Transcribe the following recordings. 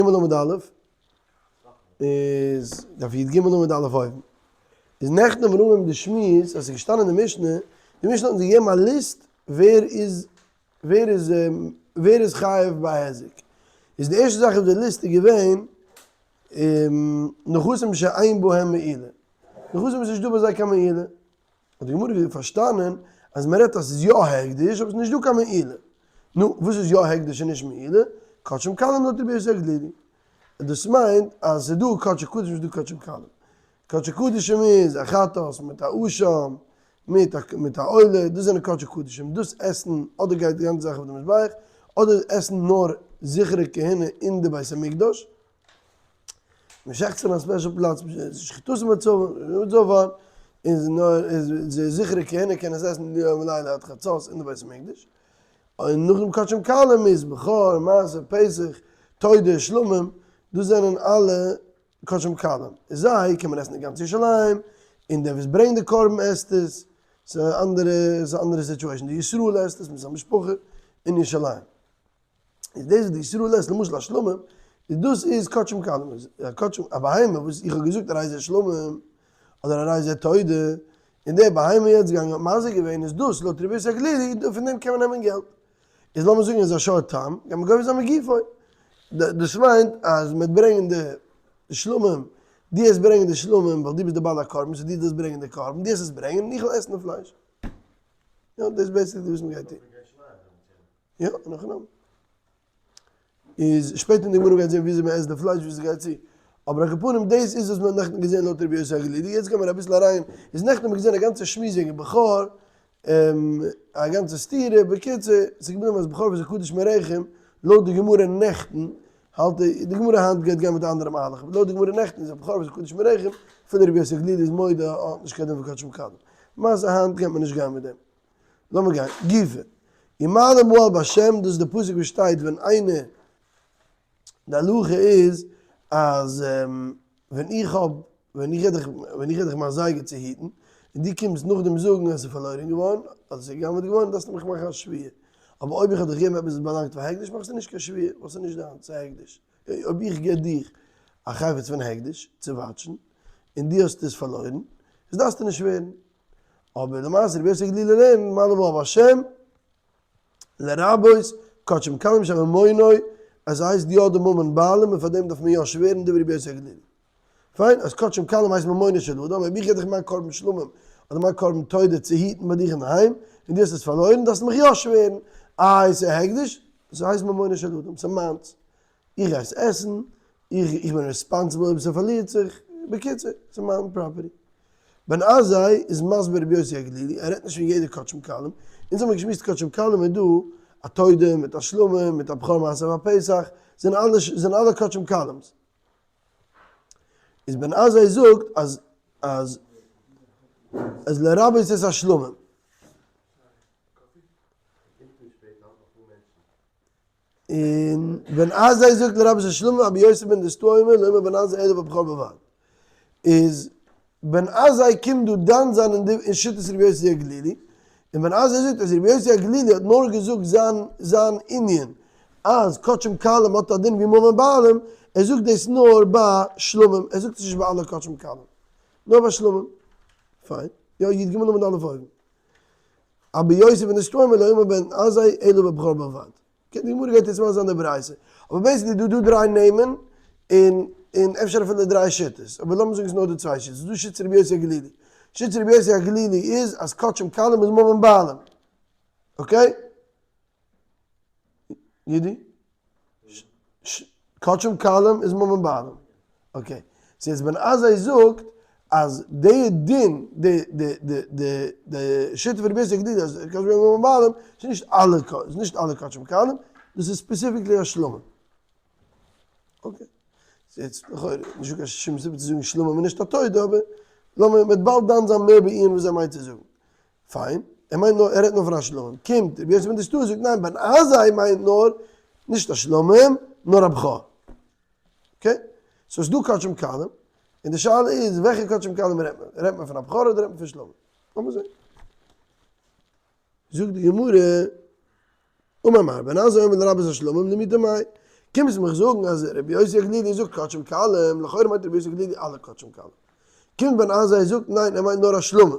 ג' עמוד א' איז דף י"ג עמוד א' אויבן, איז נעכטן האבן מיר אנגעהויבן די שמועס אז ס'איז געשטאנען אין די משנה, די משנה האט אונז געגעבן א list ווער איז ווער איז ווער איז חייב ביי היזק, איז די ערשטע זאך אויף די list איז געווען נכסים שאין בהם מעילה, נכסים וואס איז נישט דא ביי זיי קיין מעילה, האט די גמרא פארשטאנען אז מען רעדט אז ס'איז יא הקדש אבער ס'איז נישט דא קיין מעילה. נו, וואס איז יא הקדש און נישט מעילה? קדשים קלים לויט רבי יוסי הגלילי. דאס מיינט אז ס'איז דא קדשי קדשים און ס'איז דא קדשים קלים. קדשי קדשים איז א חטאת מיט א אשם מיט א מיט א עולה, דאס זענען קדשי קדשים. דאס עסן אדער גייט די גאנצע זאך אויף די מזבח, אדער עסן נאר זכרי כהונה אין די בית המקדש. מען שעכט עס אין א special פלאץ, שחיטתן בצבא, איז נאר איז די זכרי כהונה קען עס עסן יום ולילה עד חצות אין די בית המקדש, און נאכדעם קדשים קלים איז בכור, מעשר, פסח, תודה, שלמים, דאס זענען אלע קדשים קלים, זיי קען מען עסן אין גאנץ ירושלים, און דער וואס ברענגט די קרבן עסט עס, ס'איז א אנדערע ס'איז א אנדערע situation, די ישראל עסט עס מיט זיין משפחה אין ירושלים. איז דאס וואס די ישראל עסט למשל א שלמים, איז דאס איז קדשים קלים, איז א קדשים א בהמה וואס איך האב געזאגט הרי זה שלמים, אדער הרי זה תודה, און די בהמה יעצט געגאנגען האט מזיק געווען, איז דאס לויט רבי יוסי הגלילי, פון דעם קען מען נעמען געלט. איז לאמיר זאגן איז א שור תם, קען מען גובה זיין מגופו. דאס מיינט אז מען וועט ברענגען די שלמים, דו העסט ברענגען די שלמים ווייל דו ביסט די בעל הקרבן, סאו דו דארפסט ברענגען די קרבן, דו העסט עס ברענגען און איך וועל עסן די פלייש. יא, דאס איז basically וואס מען גייט טון. יא, נאך און איז שפעטער אין די גמרא גייט זען וויאזוי מען עסט די פלייש ווי ס'גייט צו, אבער על כל פנים דאס איז וואס מען האט נעכטן געזען לויט רבי יוסי הגלילי, יעצט גיימיר אביסל אריין, איז נעכטן האט מען געזען א גאנצע שמועס וועגן בכור, א גאנצע סתירה, בקיצור, ס'איז געבליבן אז בכור וואס איז קדוש מרחם, לויט די גמרא נעכטן, האלט די די גמרא היינט גייט גיין מיט א אנדערע מהלך, אבער לויט די גמרא נעכטן איז א בכור וואס איז קדוש מרחם, אפילו רבי יוסי הגלילי איז מודה האט נישט קיין דין פון קדשים קלים. למעשה היינט גייט מען נישט גיין מיט דעם. לאמיר גיין, גופא. ומעלה מעל בשם, דאס איז די פסוק וואס שטייט ווען איינער, די הלכה איז אז ווען איך האב, ווען איך גיב דיך, ווען איך גיב דיך מיין זייגער צו היטן, און דו קומסט נאכדעם זאגן אז עס איז פארלוירן געווארן, אדער עס איז גע'גנב'עט געווארן, דארפסטו מיך מאכן א שבועה. אבער אויב איך האב דיך געגעבן עפעס וואס באלאנגט פאר הקדש, מאכסטו נישט קיין שבועה, ווייל עס איז נישט דיינס, ס'איז הקדש. אויב איך גיב דיך א חפץ פון הקדש צו וואטשן, און דו האסט עס פארלוירן, איז דארפסטו נישט שווערן. אבער למעשה רבי יוסי הגלילי לערנט מעלה מעל בשם לרבות קדשים קלים שממונו אז ס'הייסט יא די ממון בעלים און פאר דעם דארף מען יא שווערן דברי רבי יוסי הגלילי. פיין, אז קדשים קלים הייסט ממונו של אדם, אויב איך גיב דיך מיין קרבן שלמים אדער מיין קרבן תודה צו היטן ביי דיך אינדערהיים און דו האסט עס פארלוירן דארפסטו מיך יא שווערן, איי ס'איז הקדש? ס'הייסט ממונו של אדם, ס'איז מיינס, איך גיי עס עסן, איך איך בין responsible אויב ס'פארלירט זיך, בקיצור, ס'איז מיין property. בן עזאי איז מסביר רבי יוסי הגלילי, ער רעדט נישט פון יעדע קדשים קלים, אונז האמיר געשמועסט קדשים קלים איז דא א תודה מיט א שלמים מיט א בכור מעשר והפסח, זענען אלע זענען אלע קדשים קלים'ס. איז בן עזאי זאגט אז אז אז לרבות את השלמים. און בן עזאי זאגט לרבות השלמים אבער יוסף בן דוסתאי אומר לא אמר בן עזאי אלא בבכור בלבד. איז בן עזאי קומט דא דן זיין אין די אין שיטת רבי יוסי הגלילי, און בן עזאי זאגט אז רבי יוסי הגלילי האט נאר געזאגט זיין זיין ענין אז קדשים קלים האט א דין ווי ממון בעלים, ער זאגט דאס נאר ביי שלמים, ער זאגט עס נישט ביי אלע קדשים קלים, נאר ביי שלמים. פיין. יא י"ג עמוד א' אויבן. אבער יוסף בן דוסתאי אומר לא אמר בן עזאי אלא בבכור בלבד. אקעי, די גמרא גייט יעצט מסביר זיין די ברייתא. אבער basically דא דא דריי נעמען, און און אפשר אפילו דריי שיטות. אבער לאמיר זאגן ס'איז נאר דא צוויי שיטות. ס'איז דא שיטת רבי יוסי הגלילי. שיטת רבי יוסי הגלילי איז אז קדשים קלים איז ממון בעלים. okay? יודי? קדשים קלים איז ממון בעלים. okay. so יעצט בן עזאי זאגט אז די דין, די די די די די שיטה פון רבי יוסי הגלילי אז קדשים קלים ממון בעלים איז נישט אלע איז נישט אלע קדשים קלים, דאס איז specifically א שלמים. okay. so יעצט לכאורה נישטא קיין שום סיבה צו זאגן שלמים איז נישט א תודה אבער לאמיר מ'וועט באלד דן זיין מער בעיון וואס ער מיינט צו זאגן. פיין, ער מיינט נאר, ער רעדט נאר פון א שלמים. קומט רבי יוסי בן דוסתאי זאגט ניין, בן עזאי מיינט נאר, נישט א שלמים, נאר א בכור. okay? so ס'דא קדשים קלים, און די שאלה איז וועלכע קדשים קלים רעדט מען? רעדט מען פון א בכור אדער רעדט מען פון שלמים? לאמיר זען. זאגט די גמרא, אמר מר, בן עזאי אומר לרבות השלמים למעוטי מאי. קומסט מיך זאגן אז רבי יוסי הגלילי זאגט קדשים קלים, לכאורה מיינט רבי יוסי הגלילי אלע קדשים קלים. קומט בן עזאי און זאגט ניין ער מיינט נאר א שלמים.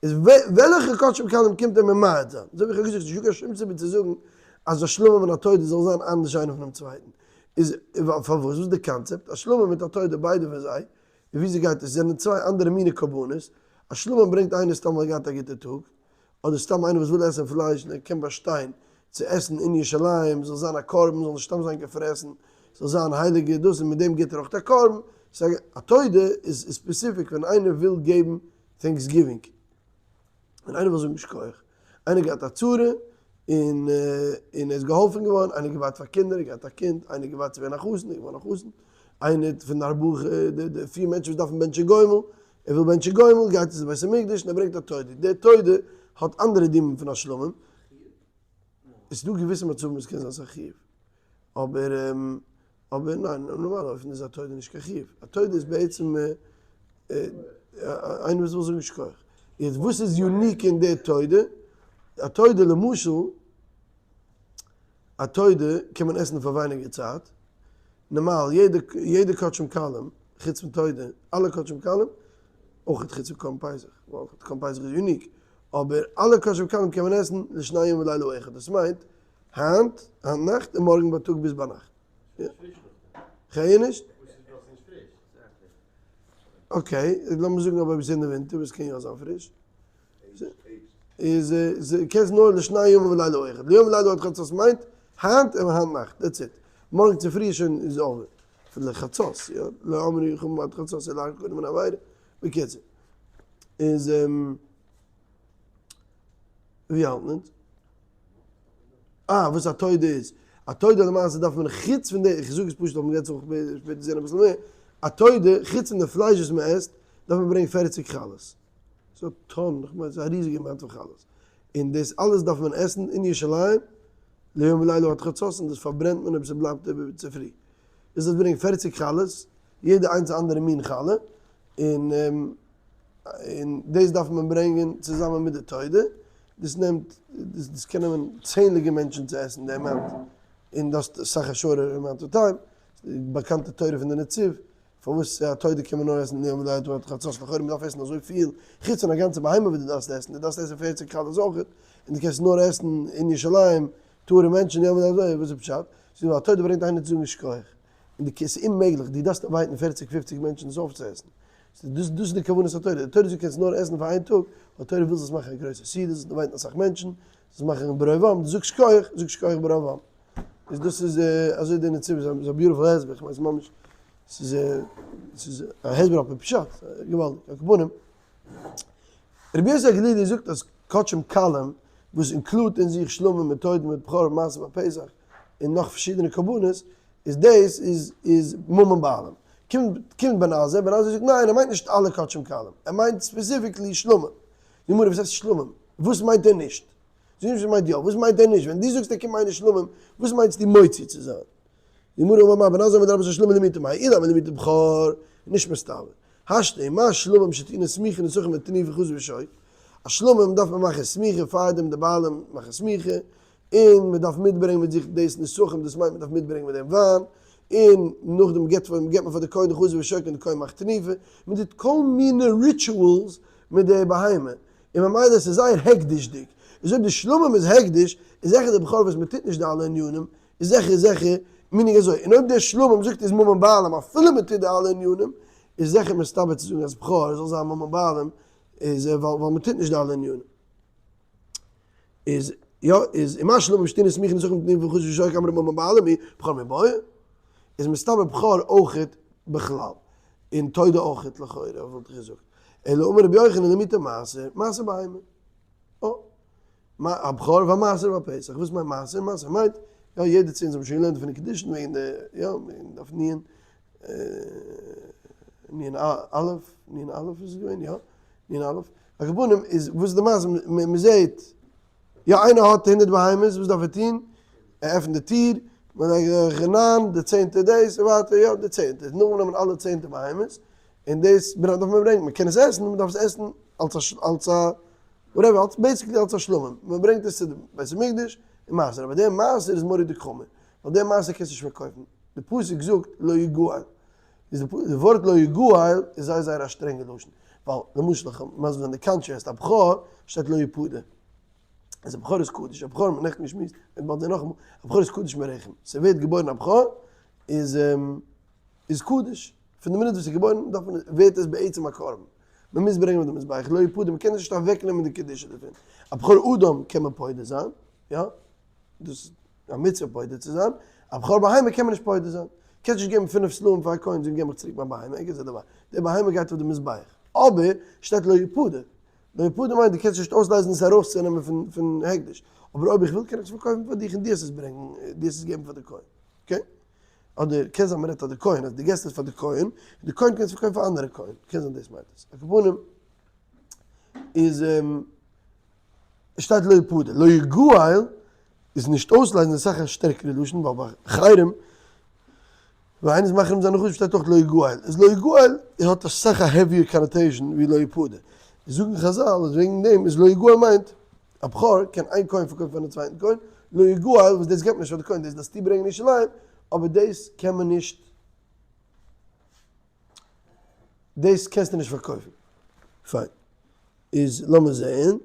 איז וועלעכע קדשים קלים קומט ער ממעט זיין? אזוי ווי איך האב געזאגט ס'נישטא קיין שום סיבה צו זאגן אז א שלמים און א תודה זאל זיין אנדערש איינער פונעם צווייטן. איז פארוואס? וואס איז די קאנצעפט? א שלמים מיט א תודה ביידע פון זיי, און וויאזוי גייט עס? זענען צוויי אנדערע מיני קרבנות, א שלמים ברענגט איינער סתם ווייל ער געהאט א גוטע טאג, אדער סתם איינער וואס וויל עסן פלייש און ער קען באשטיין צו עסן אין ירושלים, זאל זיין א קרבן, זאל נישט סתם זיין געפרעסן, זאל זיין הייליגע דאס און מיט דעם גיבט ער אויך א קרבן, סא א תודה איז specific ווען איינער וויל געבן thanksgiving, ווען איינער וויל זאגן שכוח, איינער געהאט א צרה און און ער איז געהאלפן געווארן, איינער געווארט פאר קינדער, ער געהאט א קינד, איינער געווארט צו ווערן א חתן, ער איז געווארן א חתן, איינער פון די ארבעה די פיר מענטשן וואס דארפן בענטשן גומל, ער וויל בענטשן גומל, גייט ער צו בית המקדש און ער ברענגט א תודה, די תודה האט אנדערע דינים פון א שלמים, עס איז דא געוויסע מצבים וואס קען זיין ס'איז א חיוב, אבער אבער ניין, אין נארמאלע אופן איז א תודה נישט קיין חיוב, א תודה איז בעצם איינער וואס וויל זאגן שכוח. יעצט וואס איז unique אין די תודה? א תודה למשל, א תודה קען מען עסן פאר ווייניגער צייט, נארמאל יעדע יעדע קדשים קלים חוץ פון תודה, אלע קדשים קלים, אויך חוץ פון קרבן פסח, ווייל קרבן פסח איז unique, אבער אלע קדשים קלים קען מען עסן לשני ימים ולילה אחד, דאס מיינט היינט, היינט נאכט און מארגן בייטאג ביז ביינאכט. כ'הער נישט. okay, לאמיר זאגן אבער עפעס אין די ווינטער וואס קען יא זיין פריש. איז קענסט נאר לשני ימים ולילה אחד. ליום ולילה עד חצות מיינט היינט און היינט נאכט, that's it. מארגן צופרי איז שוין איז over. אפילו חצות, יא, לא אמרו חכמים עד חצות אלא הכל קודם מן העבירה. בקיצור. איז ווי האלט מען? אה, וואס א תודה איז. א תודה למעשה דארף מען חוץ פון די, איך זאג עס פשוט אויף מ'גייט זיך שפעטער זען אביסל מער, א תודה, חוץ פון די פלייש וואס מ'עסט, דארף מען ברענגען 40 חלות. ס'איז א טאן, איך מיין ס'איז א ריזיגע amount פון חלות. און דאס אלעס דארף מען עסן אין ירושלים, ליום ולילה עד חצות, און דאס פארברענט מען אויב ס'בלייבט איבער צופרי. דאס דארף ברענגען 40 חלות, יעדע איינס א אנדערע מין חלה, און און דאס דארף מען ברענגען צוזאמען מיט די תודה, דאס נעמט, דאס קען נעמען צענדליגע מענטשן צו עסן די amount, און דאס איז אסאך א shorter amount of time, די באקאנטע תורה פון די נציב, פארוואס א תודה קען מען נאר עסן יום ליל תורה חצות, לכאורה מען דארף עסן אזוי פיל, חוץ פון א גאנצע בהמה וואס דו דארפסט עסן, דו דארפסט עסן 40 חלות אויך, און דו קענסט נאר עסן אין ירושלים, טהור'ע מענטשן יום ליל תורה, וואס איז פשט? ס'איז ווייל א תודה ברענגט איינער צו זאגן שכוח. און די ס'איז אוממעגליך, דו דארפסט invite ן פערציג פופציג מענטשן עס אויפצועסן. דאס דאס איז די כוונת התורה, די תורה זאגט קענסט נאר עסן פאר איין טאג, ווייל תורה וויל זאלסט מאכן א גרויסע סעודה, זאלסט invite ן אסאך מענטשן, זאלסט מאכן ברוב עם, דו זאגסט שכוח, זאג שכוח ברוב עם. איז דאס איז אזוי די נציב, ס'איז א beautiful הסבר, כ'מיין ס'איז ממש, ס'איז ס'איז א הסבר על פי פשט, געוואלדיג, על כל פנים. רבי יוסי הגלילי זאגט אז קדשים קלים, וואס include ט אין זיך שלמים מיט תודה מיט בכור מעשר בפסח, און נאך פארשידענע קרבנות, איז דאס איז איז ממון בעלים. קומט קומט בן עזאי, בן עזאי זאגט ניין ער מיינט נישט אלע קדשים קלים, ער מיינט specifically שלמים. די גמרא וואס הייסט שלמים? וואס מיינט ער נישט? זאג נישט וואס מיינט יא, וואס מיינט ער נישט? ווען דו זאגסט ער קומט מיינען שלמים, וואס מיינסטו מוציא צו זיין? די גמרא אמר מר בן עזאי אמר רבי שלמים למעוטי מאי איריא למעוטי בכור, נישט מסתבר. השתא ומה שלמים שטעונין סמיכה נסכים ותנופה חזה ושוק, א שלמים דארף מען מאכן סמיכה פארדעם די בעלים מאכן סמיכה, און מען דארף מיטברענגען מיט זיך דאס נסכים, דאס מיינט מען דארף מיטברענגען מיט דעם וויין, און נאכדעם געבט מען פאר די כהן די חזה ושוק און די כהן מאכט תנופה, מען טוט כל מיני rituals מיט די בהמה, און ממילא עס איז זייער הקדש'דיג, איז אויב די שלמים איז הקדש, איז זיכער די בכור וואס מען טוט נישט די אלע ענינים, איז זיכער זיכער מנהג אזוי, און אויב דער שלמים זאגט איז ממון בעלים אפילו מען טוט די אלע ענינים, איז זיכער מסתבר צו זאגן אז בכור זאל זיין ממון בעלים, איז ווייל מען טוט נישט די אלע ענינים. איז יא איז ומה שלמים שטעונין סמיכה נסכים ותנופה חזה ושוק אמרת ממון בעלים הוא בכור מיבעיא, איז מסתבר בכור אויכעט בכלל, און תודה אויכעט לכאורה וואלט איך געזאגט, אלא אמר רבי יוחנן למעוטי מעשר, מעשר בהמה. אה. הבכור והמעשר והפסח, וואס מיינט מעשר? מעשר מיינט, יא יעדער צו אונז האבן שוין געלערנט פון די קידושין וועגן די, יא, מען דארף נון, נון א', נון א' איז עס געווען, יא, נון א', על כל פנים איז וואס איז די מעשה, מען זעט, יא איינער האט הונדערט בהמות, וואס דארף ער טון? ער עפנט די טיר, מען לייגט ניין, די צענטע דאס, און ווייטער, יא די צענטע, נאכדעם נעמען אלע צענטע בהמות, און דאס דארף מען ברענגען, מען קען עס עסן, מען דארף עס עסן אלס א, אלס א whatever, אלס basically אלס א שלמים, מען ברענגט עס צו די בית המקדש און מעשר, אבער דער מעשר איז מורא'דיג חמור, ווייל די מעשר קענסטו נישט פארקויפן, די פסוק זאגט לא יגאל, איז די ווארט לא יגאל איז זייער זייער א שטרענגע לשון, ווייל למשל איך וועל מסביר זיין די קאנטרעסט, א בכור שטייט לא יפדה, איז א בכור איז קדוש, א בכור האט מען נעכטן געשמועסט, מ'וועט באלד זען נאכאמאל, א בכור איז קדוש מרחם, ס'ווערט געבוירן א בכור איז איז קדוש, פון די מינוט וואס איז געבוירן דארף מען ווערט עס בעצם א קרבן, מען מוז ברענגען אויף די מזבח, לא יפדה, מען קען נישט אוועק נעמען די קדושה דערפון, א בכור אדם קען מען פודה זיין, יא, דאס איז א מצוה פודה צו זיין, א בכור בהמה קען מען נישט פודה זיין, קענסט נישט געבן פינף סלעים פאר א כהן זאגן געב מיך צוריק מיין בהמה, אין כזה דבר, די בהמה גייט אויף די מזבח, אבער שטייט לא יפדה, לא יפדה מיינט דו קענסט נישט אויסלייזן עס ארויסצונעמען פון פון הקדש, אבער אויב איך וויל קען איך עס פארקויפן פאר דיך און דו עס עס ברענגען, דו עס עס געבן פאר די כהן, okay? אדער קען זיין מ'רעדט פאר די כהן אז דו געסט עס פאר די כהן, און די כהן קען עס פארקויפן פאר אנדערע כהן, קען זיין דאס מיינט עס. על כל פנים איז שטייט לא יפדה, לא יגאל איז נישט אויסלייזן איז אסאך א שטערקערע לשון ווייל ביי חרם ווען איינער איז מחרים זיין רכוש שטייט אויך לא יגאל, איז לא יגאל האט אסאך א heavier connotation ווי לא יפדה, זאגן חזל אז וועגן דעם איז לא יגאל מיינט א בכור קען איין כהן פארקויפן פארן צווייטן כהן, לא יגאל וואס דאס געבט מען נישט פאר די כהן דאס דארפסטו ברענגען אין ירושלים, אבער דאס קען מען נישט דאס קענסטו נישט פארקויפן. פיין. איז לאמיר זעהן.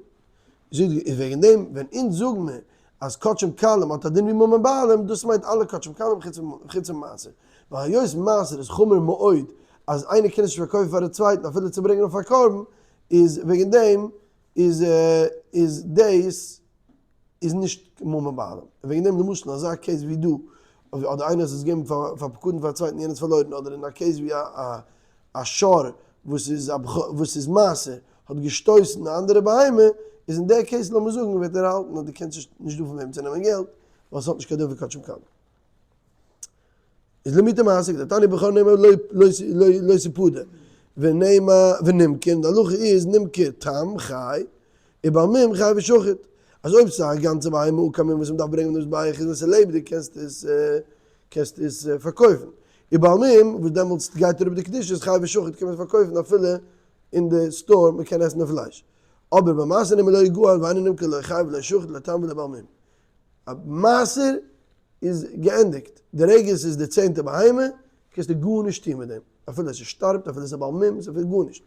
זאגט איז וועגן דעם ווען אונז זאגן מיר אז קדשים קלים האט א דין ווי ממון בעלים, דאס מיינט אלע קדשים קלים חוץ פון מעשר. ווייל היות מעשר איז חמור מאוד אז איינער קען עס נישט פארקויפן פאר די צווייטן אפילו צו ברענגען אויף א קרבן, איז וועגן דעם איז איז דאס איז נישט ממון בעלים. וועגן דעם למשל אין אזא case ווי דא, אדער איינער האט עס געגעבן פאר פאר פקדון פאר א צווייטן יענער האט פארלוירן, אדער אין א case ווי א א שור וואס איז א וואס איז מעשר האט געשטויסן א אנדערע בהמה, איז אין די case לאמיר זאגן וועט ער האלטן אז דו קענסט נישט נישט דא פון וועם צו נעמען געלט, ווייל עס האט נישט קיין דין פון קדשים קלים. איז למעוטי מעשר כדתניא בכור נאמר לא תפדה ונאמר ונמכר און די הלכה איז נמכר תם חי ובעל מום חי ושחוט אז אויב ס'איז א גאנצע בהמה אן קיין מום וואס מ'דארף ברענגען דעם מזבח איז ווען ס'איז לעבעדיג קענסטו עס קענסטו עס פארקויפן ובעל מום וואס דעמאלטס גייט אראפ די קדושה איז חי ושחוט קען מען עס פארקויפן אפילו אין די store מ'קען עסן די פלייש אבער במעשר נאמר לא יגאל ואינו נמכר לא חי ולא שחוט לא תם ולא בעל מום א מעשר איז געענדיגט, די רגע עס איז די צענטע בהמה, קענסטו גארנישט טון מיט דעם, אפילו עס שטארבט, אפילו עס איז א בעל מום, עס אפילו גארנישט.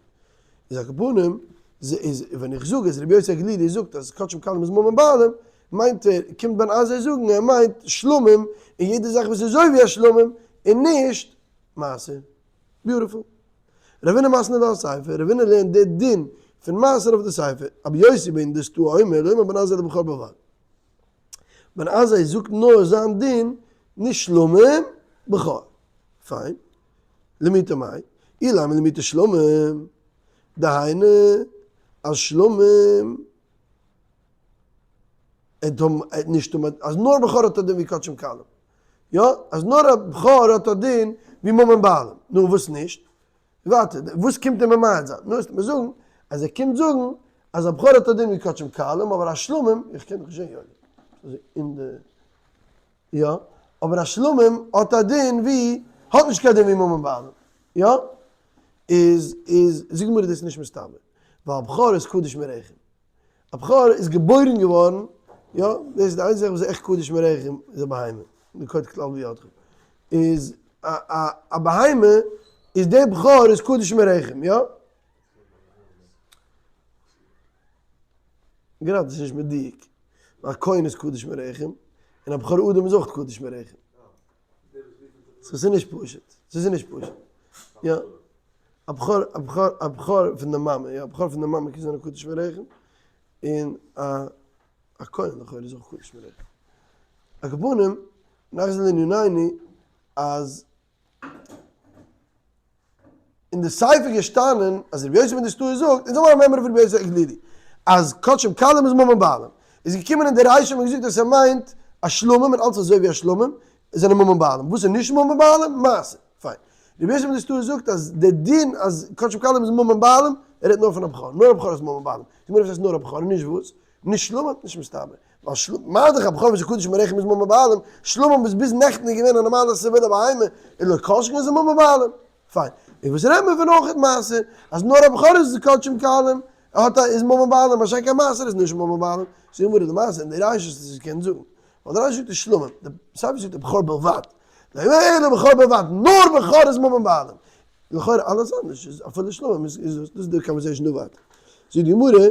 איז על כל פנים, איז ווען איך זאג אז רבי יוסי הגלילי זאגט אז קדשים קלים איז ממון בעלים, מיינט ער, קומט בן עזאי זאגן ער מיינט שלמים, און יעדע זאך וואס איז אזוי ווי א שלמים, און נישט מעשר. Beautiful. רבינא מתני לה אסיפא, רבינא לערנט די דין פון מעשר אויף די סיפא, רבי יוסי בן דוסתאי אומר, לא אמר בן עזאי אלא בכור בלבד. בן עזאי זאגט נאר זיין דין, נישט שלמים, בכור. פיין. למעוטי מאי? אילימא למעוטי שלמים, דהיינו אז שלמים האט נישט אז נאר בכור האט א דין ווי קדשים קלים. יא, אז נאר א בכור האט א דין ווי ממון בעלים. נו וואס נישט? ווייטער, וואס קומט ער ממעט זיין? נו, וועסטו מיר זאגן אז ער קומט זאגן אז א בכור האט א דין ווי קדשים קלים, אבער א שלמים, איך קען דאך נישט זען יואלי, אזוי אין די, יא, אבער א שלמים האט א דין ווי, האט נישט קיין דין ווי ממון בעלים, יא? איז, איז, זאגט די גמרא דאס איז נישט מסתבר, ווייל א בכור איז קדוש מרחם, א בכור איז געבוירן געווארן, יא, דאס איז די איינציגע זאך וואס איז עכט קדוש מרחם, איז א בהמה, ליקוט כלל בידך, איז א א א בהמה, איז דער בכור איז קדוש מרחם, יא? גראדע איז נישט מדויק, ווייל א כהן איז קדוש מרחם, און א בכור אדם איז אויך קדוש מרחם. so ס'איז נישט פשוט, ס'איז נישט פשוט. יא. א בכור, א בכור, א בכור פון די מאמע, יא, א בכור פון די מאמע קען זיין א קדוש מרחם, און א א כהן לכאורה איז אויך קדוש מרחם. על כל פנים, נחזור לענינינו, אז אין די סיפא געשטאנען אז רבי יוסי בן דוסתאי זאגט, אונז האבן א מימרא פון רבי יוסי הגלילי, אז קדשים קלים איז ממון בעלים. איז געקומען אין די רישא און געזאגט אז ס'מיינט א שלמים און אלץ אזוי ווי א שלמים זענען ממון בעלים. וואס איז נישט ממון בעלים? מעשר. פיין. רבי יוסי בן דוסתאי זאגט אז די דין אז קדשים קלים איז ממון בעלים, ער רעדט נאר פון א בכור, נאר א בכור איז ממון בעלים. די גמרא וואס הייסט נאר א בכור און נישט וואס? נישט שלמים? נישט מסתבר. ווייל של מה דאך א בכור וואס איז קדוש מרחם איז ממון בעלים, שלמים וואס ביז נעכטן איז געווען א נארמאלע ציווילע בהמה, איז לא כל שכן איז ער ממון בעלים. פיין. און וואס רעדט מען פון אויכעט מעשר? אז נאר א בכור איז קדשים קלים, האט א איז ממון בעלים, מה שאין כן מעשר איז נישט ממון בעלים. זאגט די גמרא די מעשר אין די רישא האסטו נישט געקענט זאגן. ווייל די רש"י זאגט איז שלמים, די סיפא זאגט בכור בלבד, אלא בכור בלבד, נאר בכור איז ממון בעלים, לכאורה אלעס אנדערש איז אפילו שלמים איז דאס, דאס איז די conversation דא ווייטער. זאגט די גמרא,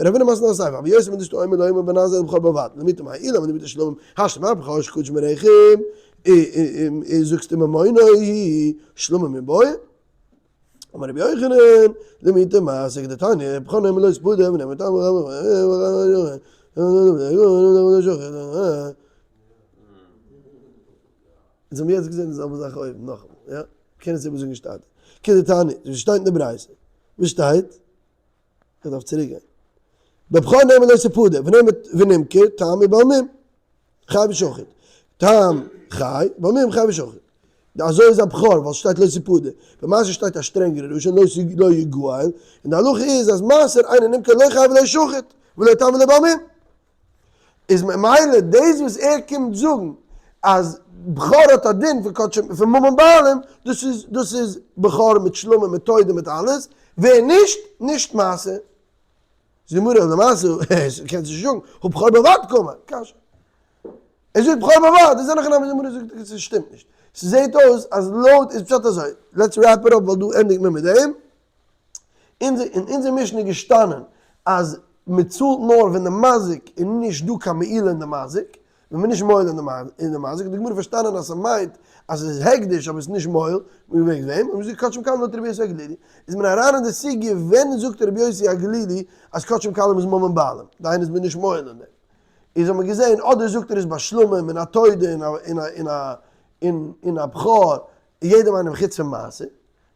רבינא מתני אסיפא, רבי יוסי בן דוסתאי אומר לא אמר בן עזאי אלא בכור בלבד, למעוטי מאי אילן ולמעוטי שלמים, השתא מה בכור שקדוש מרחם, זאגסטו ממונו הוא, שלמים מיבעיא? אמר רבי יוחנן, למעוטי מעשר כדתניא, בכור נאמר לא תפדה ונאמר תם אונז האבן יעצט געזען די זעלבע זאך אויבן, נאכאמאל, יא? מ'קען עס איבערזאגן שטייטער. כדתניא, ווי שטייט אין די ברייתא? וואס שטייט? איך דארף צוריק גיין. בבכור נאמר לא תפדה, ונאמר ונמכר תם ובעל מום. חי ושחוט. תם חי, בעל מום חי ושחוט. אזוי איז א בכור, ווייל ס'שטייט לא תפדה. במעשר שטייט א שטרענגערע לשון לא יגאל, און די הלכה איז אז מעשר אינו נמכר לא חי ולא שחוט, ולא תם ולא בעל מום. איז ממילא דאס וואס ער קומט זאגן אז בכור האט א דין פון קדשים פון ממון בעלים, דאס איז דאס איז בכור מיט שלמים מיט תודה מיט אלעס, ווער נישט, נישט מעשר. זאגט די גמרא למעשה קענסט נישט זאגן, הא בכור בלבד קאמר, קשיא. ער זאגט בכור בלבד, איז אין הכי נמי, די גמרא זאגט עס שטימט נישט. ס'זעהט אויס אז לויט איז פשט אזוי, let's wrap it up ווייל דא ענדיגט מען מיט דעם. אין אונזער משנה איז געשטאנען אז מען צאלט נאר ווען די מזיק איז נישט דא קיין מעילה אין די מזיק, ווען מען איז נישט מועל אין די מזיק, האט די גמרא פארשטאנען אז ס'מיינט אז עס איז הקדש אבער עס איז נישט מועל, וועגן דעם האט מען געזאגט קדשים קלים לויט רבי יוסי הגלילי, איז מען אריין אין די סוגיא ווען זאגט רבי יוסי הגלילי אז קדשים קלים איז ממון בעלים, דהיינו איז מען נישט מועל אין דעם, איז האט מען געזען אדער זאגט ער עס ביי שלמים און א תודה און א בכור, יעדעם איינעם חוץ פון מעשר.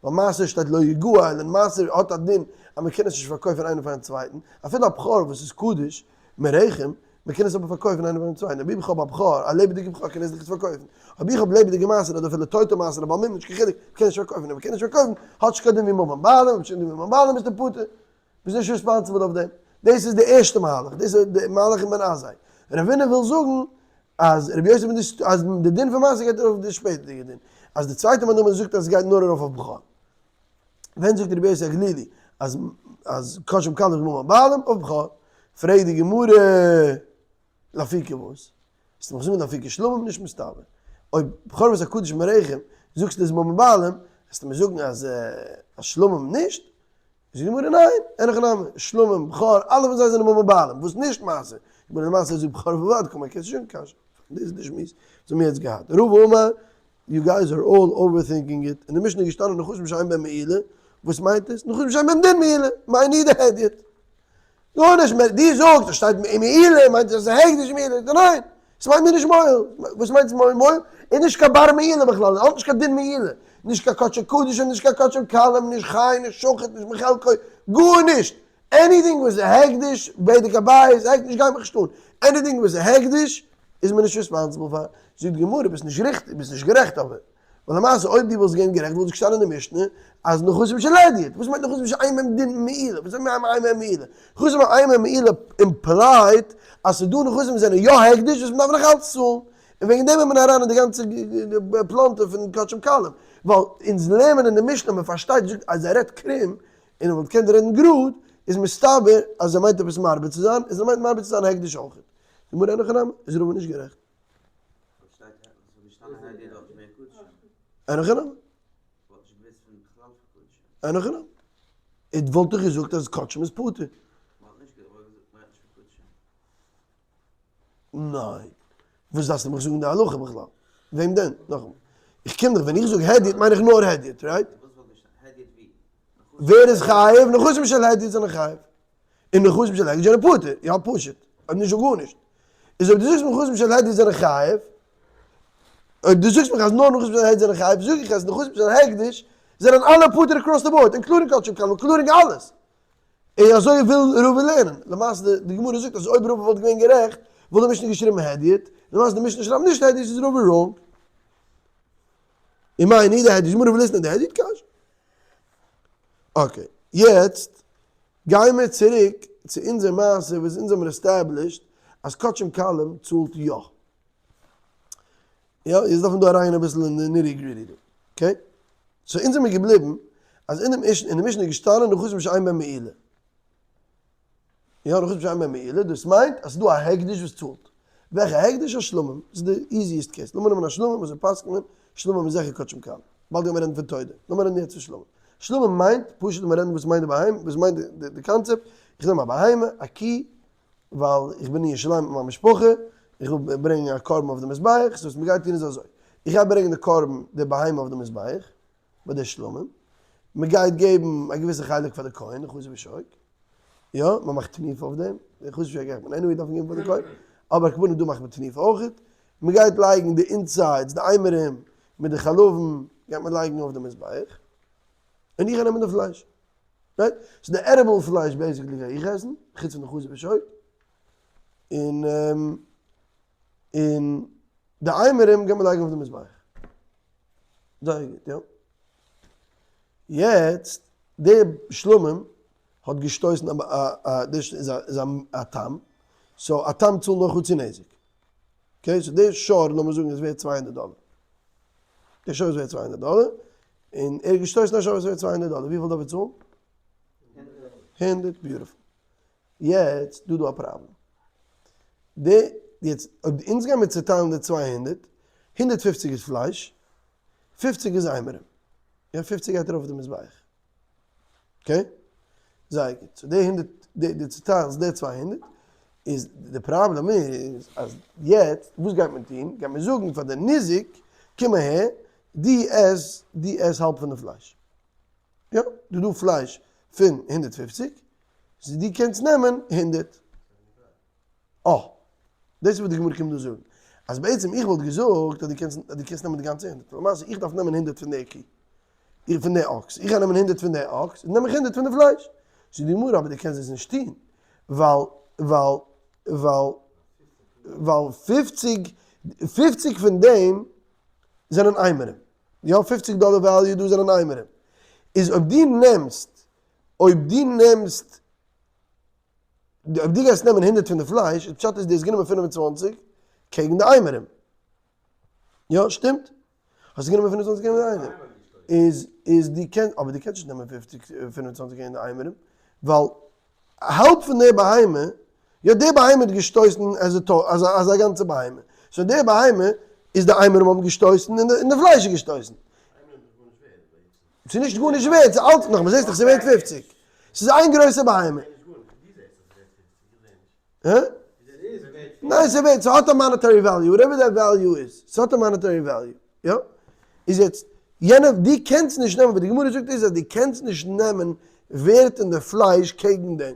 ווייל מעשר שטייט לא יגאל און מעשר האט א דין אז מען קען עס נישט פארקויפן איינער פארן צווייטן, אפילו א בכור וואס איז קדוש מרחם, מען קען עס אבער פארקויפן איינער פארן צווייטן, אויב איך האב א בכור, א לעבעדיגע בכור קען איך זיך עס פארקויפן, אויב איך האב לעבעדיגע מעשר אדער אפילו טויטע מעשר א בעל מום נישט קיין חילוק, מען קען נישט פארקויפן, אויב מען קען נישט פארקויפן האט נישט קיין דין ווי ממון בעלים, אויב נישט קיין דין ווי ממון בעלים ביסטו פטור, ביסט נישט responsible אויף דעם. דאס איז די ערשטע מהלך, דאס איז די מהלך אין בן עזאי. רבינא וויל זאגן אז רבי יוסי בן דוסתאי, אז די דין פון מעשר גייט ארויף אויף די שפעטערדיגע דין. אז די צווייטע מאן דאמר זאגט אז עס גייט נאר ארויף אויף בכור. ווען זאגט רבי יוסי הגלילי אז אז קדשים קלים איז ממון בעלים אויף בכור? פרעגט די גמרא לאפוקי וואס? וועסטו מיך זאגן לאפוקי שלמים? נישט מסתבר. אויב בכור וואס א קדוש מרחם זאגסטו איז ממון בעלים, וועסטו מיר זאגן אז שלמים נישט? זאגט די גמרא ניין, אין הכי נמי, שלמים, בכור, אלע פון זיי זענען ממון בעלים, וואס נישט מעשר, די גמרא למעשה זאגט בכור בלבד, קאמר קענסט שוין קשיא, דאס איז די שמועס וואס האבן מיר יעצט געהאט, רבא אמר, you guys are all overthinking it, אין די משנה איז געשטאנען נחשים שאין בהם מעילה, וואס מיינט עס? נחשים שאין בהם דין מעילה, מאי ניהו דהדיוט. גארנישט מער, דו זאגסט עס שטייט מעילה מיינט עס אז עס איז הקדש מעילה, ניין, עס מיינט מיר נישט מועל, וואס מיינט עס מועל? איז נישט קיין בר מעילה בכלל, ער האט נישט קיין דין מעילה, נישט קיין קדשי קדשים, נישט קיין קדשים קלים, נישט חי, נישט שוחט, נישט מחלקו, גארנישט! anything וואס איז הקדש, בדק הבית, הקדש גייט מיך נישט אן, anything וואס איז הקדש איז מען נישט responsible פאר, זאגט די גמרא ביסט נישט ריכטיג, ביסט נישט גערעכט אבער. ווייל למעשה אויב דו וואלסט געווען גערעכט וואלט געשטאנען אין די משנה אז נכסים של הדיוט, וואס מיינט נכסים שאין בהם דין מעילה? וואס מיינט אין בהם מעילה? נכסים שאין בהם מעילה implied ט אז ס'איז דא נכסים וואס זענען יא הקדש וואס מ'דארף נאך אלץ צאלן, און וועגן דעם איז מען אריין אין די גאנצע פלאנטער פון קדשים קלים, ווייל אונז לערנען אין די משנה מ'פארשטייט זאגט אז ער רעדט קרום און ער וואלט געקענט רעדן גראד, איז מסתבר אז ער מיינט עפעס מרבה צו זיין, איז ער מיינט מרבה צו זיין הקדש אויכעט. די גמרא אין הכי נמי איז רבא נישט גערעכט. אין הכי נמי. אין הכי נמי. איז וואלט איך געזאגט אז קדשים איז פטור. ניין. וואס דארפסטו מיך זאגן די הלכה בכלל? וועם דען? נאכאמאל. איך קום דאך, ווען איך זאג הדיוט מיין איך נאר הדיוט, right? ווער איז חייב? נכסים של הדיוט זענען חייב. און נכסים של הקדש זענען פטור, יא פשוט, אויב נישט זאג גארנישט. איז אויב דו זאגסט נכסים של הדיוט זענען חייב, אויב דו זאגסט מיך אז נאר נכסים של הדיוט זענען חייב, זאג איך אז נכסים של הקדש זענען אלע פטור across the board, including קדשים קלים, including אלעס. און אזוי וויל רבא לערנען. למעשה די גמרא זאגט אז אויב רבא וואלט געווען גערעכט, וואלט די משנה געשריבן הדיוט, למעשה די משנה שרייבט נישט הדיוט איז רבא wrong. און מאי ניהו דהדיוט, גמרא וויל ליתני דהדיוט קשיא. okay, יעצט גייען מיר צוריק צו אונזער מעשה וואס אונז האמיר established אז קדשים קלים צאלט יא. יא, יעצט דארף מען דא אריינגיין אביסל אין די nitty gritty דא. okay? so אונז זעמיר געבליבן אז אין די משנה איז געשטאנען נכסים שאין בהם מעילה. יא, נכסים שאין בהם מעילה, דאס מיינט אז ס'איז דא א הקדש וואס צאלט. וועלכע הקדש? א שלמים. דאס איז די easiest case. לאמיר נעמען א שלמים, אזוי פסק'נט מען, שלמים איז זיכער קדשים קלים. באלד גיימיר רעדן פון תודה. לאמיר רעדן יעצט פון שלמים. שלמים מיינט, פשוט לאמיר רעדן וואס מיינט די בהמה, וואס מיינט די קאנצעפט, איך נעם א בהמה, א קי, ווייל איך בין אין ירושלים מיט מיין משפחה, איך וויל ברענגען א קרבן אויף די מזבח, so וואס מ'גייט טון איז אזוי, איך גיי ברענגען די קרבן, די בהמה אויף די מזבח, ביי די שלמים, מ'גייט געבן א געוויסע חלק פאר די כהן, חזה ושוק, יא, מ'מאכט תנופה אויף דעם, די חזה ושוק גייט מען anyway דארפן געבן פאר די כהן, אבער כמובן דא מאכט מען תנופה אויכעט, מ'גייט לייגן די insides, די אימורים, מיט די חלבים, גייט מען לייגן אויף די מזבח, און איך גיי נעמען די פלייש. right? so די edible פלייש basically גיי איך עסן, חוץ פון די חזה ושוק, און און די אימורים גייט מען לייגן אויף די מזבח. זייער גוט, יא. יעצט, די שלמים האט געשטויסן א א דאס איז א א תם, so א תם צאלט נאר חצי נזק. okay, so די שור לאמיר זאגן איז ווערט 200 דאלער. די שור איז ווערט 200 דאלער, און ער האט געשטויסן א שור וואס איז ווערט 200 דאלער, וויפיל דארף ער צאלן? הונדערט, beautiful. יעצט דא דא א פראבלעם. די, יעצט אויב אונז גיימיר צוטיילן די 200, 150 איז פלייש, 50 איז אימורים. יא, 50 גייט ארויף אויף די מזבח. okay? זייער גוט. so די הונדערט, די די צוטיילסט די 200, איז די פראבלעם איז אז יעצט וואס גייט מען טון? גייט מען זאגן פאר די ניזק, קום אהער, דו עס, דו עס האלב פון די פלייש. יא, דא דא פלייש פון 150, so דו קענסט נעמען 100. אה, דאס איז וואס די גמרא קומט דא זאגן, אז בעצם איך וואלט געזאגט אז דו קענסט, אז דו קענסט נעמען די גאנצע הונדערט, למעשה איך דארף נעמען הונדערט פון די קי, איך פון די אקס, איך גיי נעמען הונדערט פון די אקס, נעם איך הונדערט פון די פלייש. זאגט די גמרא, אבער דו קענסט דאס נישט טון, ווייל, ווייל, ווייל, ווייל פופציג, פופציג פון דעם זענען אימורים, יא, פופציג דאלער value דא זענען אימורים, איז אויב דו נעמסט, אויב דו נעמסט אויב דו גייסט נעמען הונדערט פון די פלייש, איז פשט איז דו האסט גענומען 25 קעגן די אימורים. יא, שטימט? האסט גענומען 25 קעגן די אימורים. איז, איז דו קענסט, אבער דו קענסט נישט נעמען 50, 25 קעגן די אימורים, ווייל האלב פון די בהמה, יא די בהמה האט געשטויסן אז א גאנצע בהמה. so די בהמה איז די אימורים האבן געשטויסן און די פלייש איז געשטויסן. ס'איז נישט גארנישט ווערט, ס'איז אלץ נאך, מ'זעהט דאך ס'איז ווערט פופציג. ס'איז איין גרויסע בהמה. הא? ניין ס'איז ווערט, ס'האט א monetary value, whatever that value איז, ס'האט א monetary value, יא? איז יעצט, יענע, דו קענסט נישט נעמען, וואס די גמרא זאגט איז אז דו קענסט נישט נעמען ווערט אין די פלייש קעגן דעם.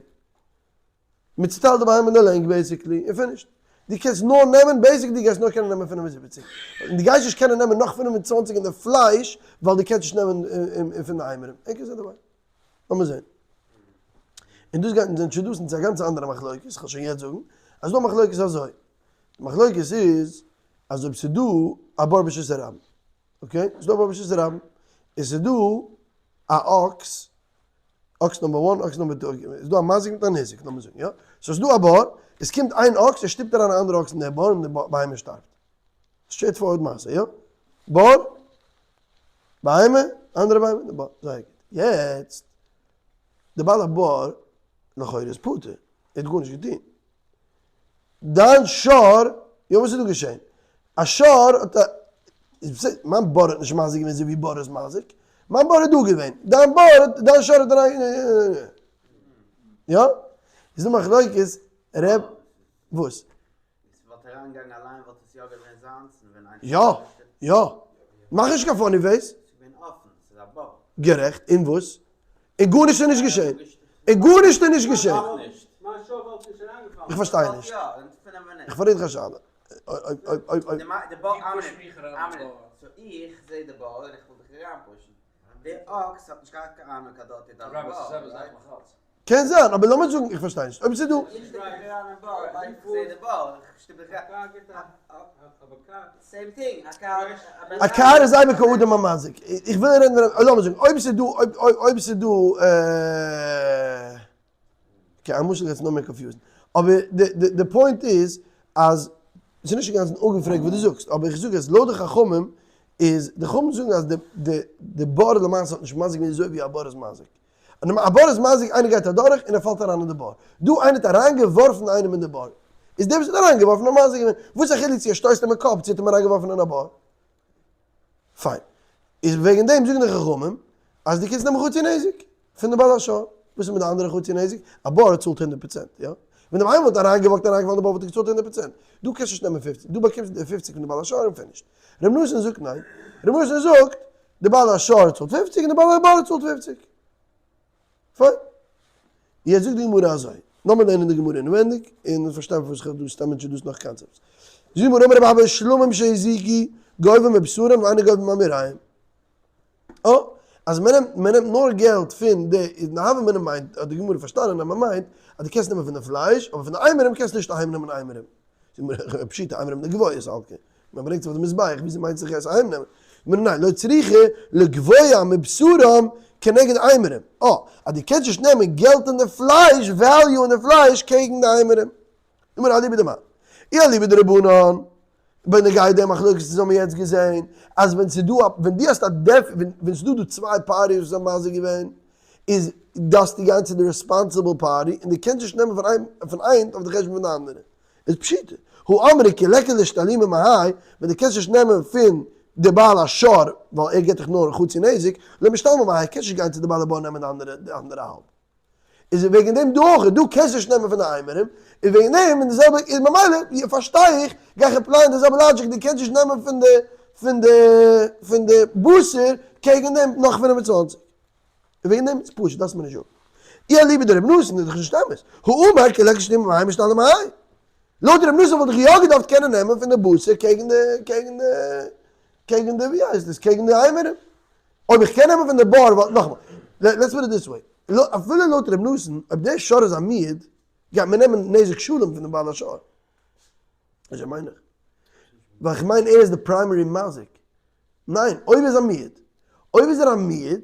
מען צוטיילט די בהמה אין די לענג basically און finished. דו קענסט נאר נעמען basically דו גייסט נאר קענען נעמען 75. און דו גייסט נישט קענען נעמען נאך 25 אין די פלייש ווייל דו קענסט נישט נעמען פון די אימורים. ענק איז דערביי. לאמיר זען. און דאס גייט אונז introduce ן צו א גאנץ אנדערע מחלוקת, איך וועל שוין יעצט זאגן, אז דא מחלוקת אזוי. די מחלוקת איז אז אויב ס'איז דא א בור ברשות הרבים, okay? ס'איז דא א בור ברשות הרבים, און ס'איז דא א אקס אקס number one, אקס number two, איז דא א מזיק מיט א ניזק, לאמיר זאגן, יא? so איז דא א בור, עס קומט איין אקס, ער שטופט אריין א אנדערע אקס אין דער בור און די בהמה שטארבט. straightforward מעשה, יא? בור, בהמה, אנדערע בהמה, די בור, זייער גוט. יעצט, די בעל הבור, לכאורה איז פטור, ער האט גארנישט געטון. דיין שור, יא וואס איז דא געשען? א שור האט א, מיין בור האט נישט מזיק געווען אזוי ווי בור איז מזיק, מיין בור איז דא געווען, דיין בור האט, דיין שור האט אריין, יא? איז דא מחלוקת, ר', וואס? יא, יא, מאך נישט קיין funny face. גערעכט, און וואס? און גארנישט איז נישט געשען. און גארנישט איז נישט געשען. איך פארשטיי נישט. איך פרעג דיך א שאלה. קען זיין, אבער לאמיר זאגן, איך פארשטיי נישט. אויב ס'איז דא. א קאר איז אייביג כאדם המזיק. איך וויל רעדן פון, לאמיר זאגן, אויב ס'איז דא, אויב ס'איז דא, okay, א משל גייט עס נאר מער confuse ן. אבער די point איז אז, ס'איז נישט אינגאנצן אפגעפרעגט וואס דו זאגסט, אבער איך זאג אז לויט די חכמים איז, די חכמים זאגן אז די בור למעשה האט נישט מזיק געווען אזוי ווי א בור איז מזיק. א בור איז מזיק, איינער גייט אדורך און ער פאלט אריין אין די בור. דא איינער האט אריינגעווארפן איינעם אין די בור. איז דער וואס האט אריינגעווארפן האט מזיק געווען. וואס איז א חילוק צו ער שטויסט אים אין קאפ צו האט אים אריינגעווארפן אין א בור? פיין. איז וועגן דעם זאגן די חכמים אז דו קענסט נעמען חצי נזק פון די בעל השור. וואס איז מיט די אנדערע חצי נזק? א בור צאלט 100%, יא? ווען דער איינער וואלט אריינגעוואקט און אריינגעפאלן אין די בור וואלט ער געצאלט 100%. דו קענסט נישט נעמען 50, דו באקומסט די 50 פון די בעל השור און finished. ר' נתן זאגט ניין. ר' נתן זאגט די בעל השור צאלט 50 און די בעל הבור צאלט 50. פיין. יעצט זאגט די גמרא אזוי, לאמיר לערנען די גמרא אינווענדיג און פארשטיין פארוואס איך האב דא סתם introduced נאך concepts. זאגט די גמרא אמר רבי אבא שלמים שהזיקו גובים מבשרם ואינו גובים מאימוריהם. אה, אז מען נעמט, מען נעמט נאר געלט פון די, איז די הוה אמינא מיינט, האט די גמרא פארשטאנען אז מען מיינט אז דו קענסט נעמען פון די פלייש, אבער פון די אימורים קענסטו נישט אהיים נעמען אימורים. פשיטא אימורים לגבוה סלקא, מען ברענגט זיך אויף די מזבח, וויאזוי מיינט זיך עס אהיים נעמען? ניין, לא צריכא לגבוה מבשרם כנגד אימורים. אה, אז דו קענסט נישט נעמען געלט אין די פלייש, value אין די פלייש, קעגן די אימורים. אמר אליבא דמר. אי אליבא דרבנן, בנוגע די מחלוקת וואס האבן מיר יעצט געזען, אז ווען ס'איז דא א, ווען דו האסט א דעפ, ווען ס'איז דא דא צוויי parties וואס האבן מזיק געווען, איז דארפסטו גיין צו די responsible party, און דו קענסט נישט נעמען פון איין, פון איין אויף די חשבון פון די אנדערע. איז פשיטא. הא אמרי כי ליכא לאשתלומי מהאי, ווען דו קענסט נישט נעמען פון די בעל השור, ווייל ער געט דיך נאר חצי נזק, לא משתלמי מהאי, קענסט נישט גיין צו די בעל הבור נעמען די אנדערע, די אנדערע האלב. איז וועגן דעם דא אויך, דו קענסט נישט נעמען פון די אימורים, איז וועגן דעם, און די זעלבע, איז ממילא, פארשטיי איך, גיי איך apply ען די זעלבע logic, דו קענסט נישט נעמען פון די, פון די, פון די בשר, קעגן דעם נאך 25. און וועגן דעם איז פשוט, דארפסט מיר נישט זאגן. אי אליבא דרבי נתן איז דאך נישט אמת. הא אמר כי ליכא לאשתלומי מהאי משתלם מהאי. לויט רבי נתן וואלט איך יא געדארפט קענען נעמען פון די בשר קעגן די, קעגן די, קעגן די, ווי הייסט עס, קעגן די אימורים. אויב איך קען נעמען פון די בור, ווייל, נאכאמאל, let's put it this way, אפילו לויט רבי נתן, אויב דער שור איז א מועד, גייט מען נעמען נזק שלם פון די בעל השור. אזוי מיין איך. ווייל איך מיין ער איז די primary מזיק. ניין, אויב איז א מועד. אויב איז ער א מועד.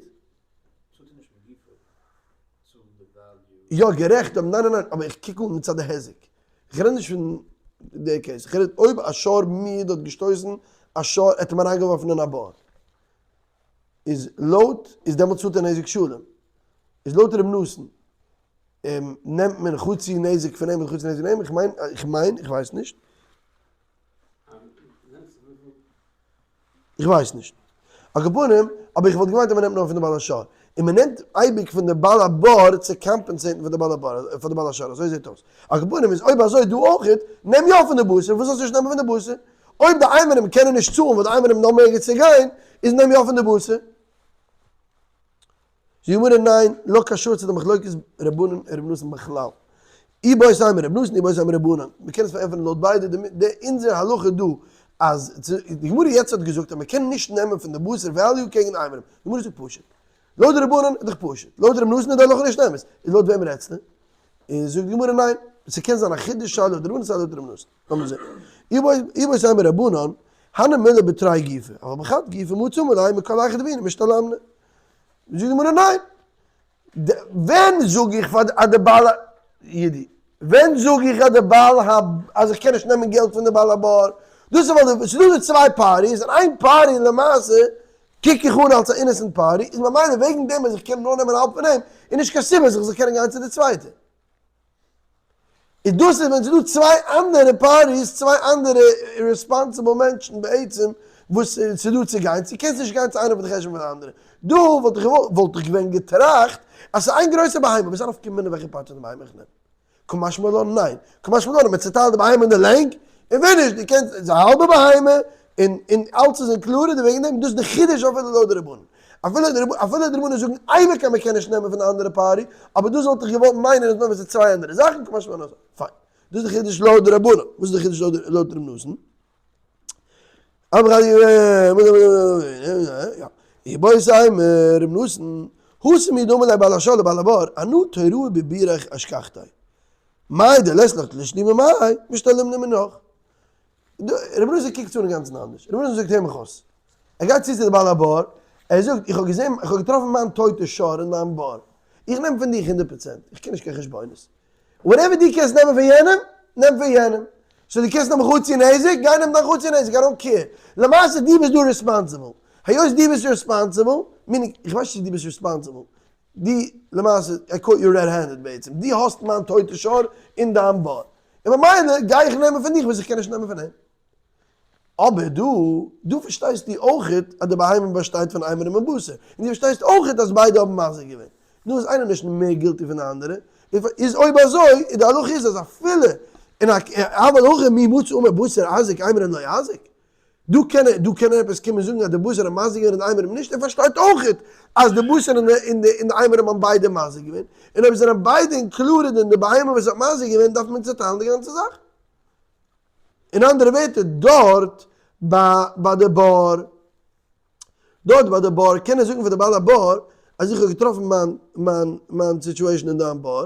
יא, גערעכט, אבער ניין ניין ניין, אבער איך קוק אן מצד די היזק. איך רעד נישט פון די case, איך רעד אויב א שור מועד האט געשטויסן א שור, ער האט אים אריינגעווארפן אין א בור. איז לויט, איז דעמאלטס צאלט ער נזק שלם. איז לויט ר' נתן, נעמט מען חצי נזק פון אים און חצי נזק פון אים, איך מיין, איך מיין, איך ווייס נישט. איך ווייס נישט. על כל פנים, אבער איך וואלט געמיינט אז מען נעמט נאר פון די בעל השור. און מען נעמט אייביג פון די בעל הבור צו compensate ן פאר די בעל הבור, פאר די בעל השור, אזוי זעט אויס. על כל פנים איז אויב אזוי דא אויכעט, נעם יא פון די בשר, וואס זאלסטו נישט נעמען פון די בשר? אויב די אימורים קענען נישט צאלן ווייל די אימורים נאר מעגן צו גיין, איז נעם יא פון די בשר. זאגט די גמרא ניין, לא קשור צו די מחלוקת רבנן און רבי נתן בכלל. איבעית אימא רבי נתן איבעית אימא רבנן, מען קען עס פארענטפערן לויט ביידע, די אונזער הלכה דא אז די גמרא יעצט האט געזאגט אז מען קען נישט נעמען פון די בשר value קעגן אימורים, די גמרא זאגט פשוט, לויט די רבנן איז דאך פשוט, לויט רבי נתן איז די הלכה נישט אמת, איז לויט וועם רעדסטו? איז זאגט די גמרא ניין, ס'קען זיין א חידוש סיי לויט די רבנן סיי לויט רבי נתן, לאמיר זען. איבעית אימא רבנן, הני מילי בתרי גופי, אבל בחד גופא מצי אמר ליה מכל היכא דבעינא משתלמנא. זאגט די גמרא ניין, ווען זאג איך פאר אז די בעל ידי, ווען זאג איך אז די בעל ה אז איך קען נישט נעמען געלט פון די בעל הבור, דאס איז ווייל ס'איז דא די צוויי parties און איין party למעשה קוק איך אן אלס א innocent party, איז ממילא וועגן דעם אז איך קען נאר נעמען האלב פון אים, איז נישט קיין סיבה אז איך זאל קענען גיין צו די צווייטע. איז דאס איז ווען ס'איז דא צוויי אנדערע parties, צוויי אנדערע responsible מענטשן בעצם וואס ס'איז דא צו גיין צו, קענסט נישט גיין צו איינער אויף די חשבון פון די אנדערע. דא וואלט איך וואלט איך געווען געטראכט אז ס'איז איין גרויסע בהמה, וואס איז א נפקא מינה וועלכע part פון די בהמה איך נעם? קא משמע לן ניין, קא משמע לן אז מען צעטיילט די בהמה אין די לענג, און ווען נישט, דו קענסט, ס'איז א האלבע בהמה, און און אלץ איז included, און וועגן דעם, דאס איז די חידוש אפילו לויט די רבנן. אפילו די אפילו די רבנן זאגן אייביג אז מען קען נישט נעמען פון די אנדערע party, אבער דאס וואלט איך געוואלט מיינען אז נאר ווען ס'איז צוויי אנדערע זאכן, קא משמע לן אזוי. פיין. דאס איז די חידוש לויט די רבנן. וואס איז די חידוש לויט ר' נתן? איבעית אימא ר' נתן, התם הוא דאמר ליה בעל השור לבעל הבור, אנא תוראי בבירך אשכחתיה. מאי דלית לך לאשתלומי מהאי, משתלמנא מינך. ר' נתן קוקט צו אינגאנצן אנדערש. ר' נתן זאגט הער מיך אויס. ער גייט צו צו די בעל הבור, ער זאגט איך האב געזען, איך האב געטראפן מיין טויטע שור אין מיין בור. איך נעם פון דיך 100%, איך קען נישט קיין חשבונות. whatever דו קענסט נעמען פון יענעם, נעם פון יענעם. so דו קענסט נעמען חצי נזק, גיי נעם דיין חצי נזק, I don't care. למעשה דו ביסט דא responsible. היות דו ביסט responsible, meaning, איך ווייס נישט צו דו ביסט responsible. דו, למעשה, I caught you red handed בעצם. דו האסט מיין טויטע שור אין דיין בור. און ממילא גיי איך נעמען פון דיך וואס איך קען נישט נעמען פון אים. אבער דא, דא פארשטייסטו אויכעט אז די בהמה באשטייט פון אימורים און בשר, און דו פארשטייסט אויכעט אז ביידע האבן מזיק געווען. נו איז איינער נישט מער guilty פון די אנדערע? איז אויב אזוי, איז די הלכה איז אז אפילו אין א אבל הכא מי מצי אמר בשר אזיק אימורין לא אזיק. דא קען ער, דא קען ער עפעס קומען זאגן אז די בשר האט מזיק געווען און די אימורים נישט, ער פארשטייט אויכעט אז די בשר און די און די אימורים האבן ביידע מזיק געווען, און אויב זענען ביידע included אין די בהמה וואס האט מזיק געווען דארף מען צעטיילן די גאנצע זאך. אין אנדערע ווערטער, דארט ביי די בור, דארט ביי די בור קען ער זאגן פאר די בעל הבור אז איך האב געטראפן מיין מיין מיין situation אין דיין בור,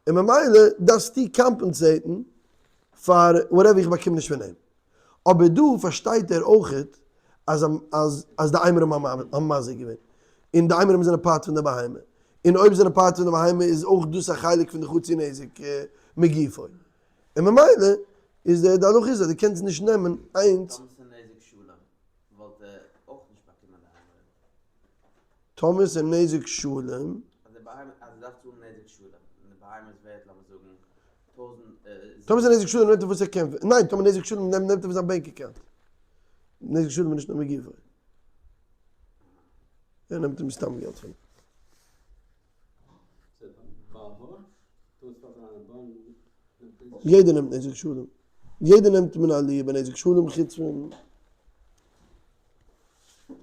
און ממילא דארפסטו compensate ן פאר whatever איך באקום נישט פון אים. אבער דא פארשטייט ער אויכעט אז אז אז די אימורים האבן מזיק געווען, און די אימורים זענען part פון די בהמה, און אויב זענען part פון די בהמה איז אויך דאס א חלק פון די חצי נזק מגופו. און ממילא איז די הלכה איז אז דו קענסט נישט נעמען איינס. טאמער ס'איז נזק שלם וואלט ער אויך נישט באקומען די אימורים. טאמער ס'איז נזק שלם. אז די בהמה אז ער דארף צאלן נזק שלם און די בהמה איז ווערט לאמיר זאגן טויזנט. טאמער ס'איז נזק שלם נעמט ער וואס ער קען, ניין טאמער נזק שלם נעמט ער פון זיין bank account. נזק שלם איז נישט נאר מגופו. ער נעמט אים סתם געלט פון. יעדער נעמט נזק שלם. יעדער נעמט מן העליה ביי נזק שלם חוץ פון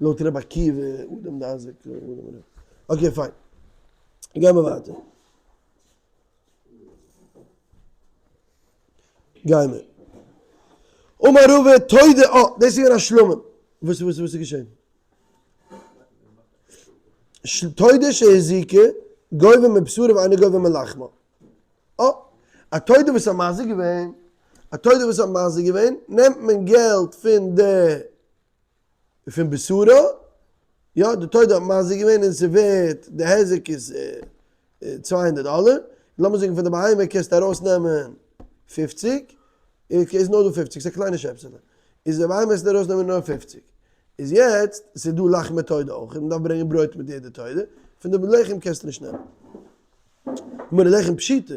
לויט רבי עקיבא אדם דאזיק okay פיין. גיימער ווייטער. גיימער. אמר רבא תודה אה דאס איז געווען א שלמים. וואס וואס איז געשען? תודה שהזיקה גובה מבשרה ואינה גובה מלחמה. אה, א תודה וואס האט מזיק געווען, א תודה וואס האט מזיק געווען, נעמט מען געלט פון די, פון בשרה, יא, די תודה האט מזיק געווען און ס'ווערט, די היזק איז 200 דאלער, לאמיר זאגן פון די בהמה קענסטו ארויסנעמען 50, איז נאר דא 50, ס'איז א קליינע שעפסעלע, איז די בהמה קענסטו ארויסנעמען נאר 50, איז יעצט, ס'איז דא לחמי תודה אויך, מ'דארף ברענגען ברויט מיט יעדע תודה, פון די לחם קענסטו נישט נעמען. גמרא לחם פשיטא.